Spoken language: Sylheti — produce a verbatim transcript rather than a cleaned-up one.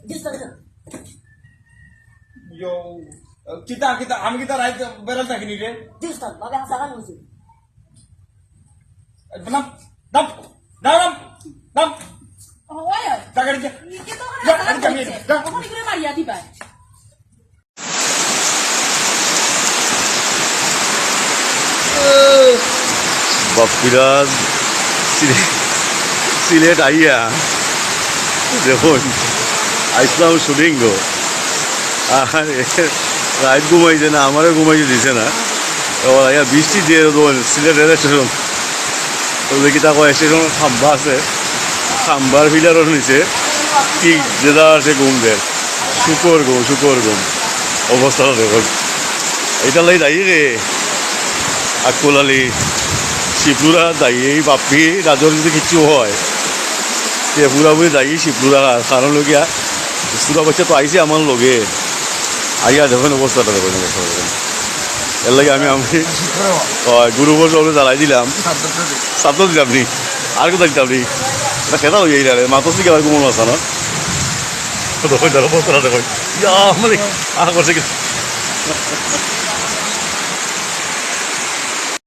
জি উস্তাদ, জি। ইয়ো, কিতা, কিতা, আমি কিতা রাইত বেড়াল থাকিনি রে? জি উস্তাদ, ভাবে হাসান বলছি। নাম, নাম, নাম, নাম, নাম। ওই, ওই। যা গাড়ি যা। নিজে তো ওখানে যা, হাসান গাড়ি যা, বলছে। যা। ওখানে ঘুরে মারিয়া দিবা। বাপ্পিরাজ সিলে-, সিলেট আইয়া দেখুন, আইসলাম শুটিং গো। আর রাইত ঘুমাইছে না, আমারে ঘুমাইতে দিছে না। এবার আইয়া বৃষ্টি দিয়ে দেবো সিলেট রেল স্টেশন। তো দেখি তা কয় স্টেশন খাম্বা আছে, খাম্বার পিলারর নিচে কি যে যা আছে ঘুম দের। শুকর ঘুম, শুকর ঘুম। অবস্থাটা দেখুন। এটা লাই দায়ী রে। আক্কুল আলী, শিবলুরা দায়ী, এই বাপ্পি রাজর যদি কিচ্ছু হয়, তে পুরাপুরি দায়ী শিবলুরা। কারণ হলো গিয়া, পুরা বাচ্চা তো আইছে আমার লগে। আইয়া দেখুন অবস্থাটা দেখুন, অবস্থাটা দেখুন। এর লাগে আমি, আমি, ওই, গুরু বসে ওরে জ্বালাই দিলাম। সাবধান দিলাম নি। আর কোথায় দিতাম নি? এটা খেলা হয়ে যায় রে। মাথা থেকে আর ঘুমানো আসা না। দেখো, দেখো, অবস্থাটা দেখো। ইয়া, মানে, আর করছে কি?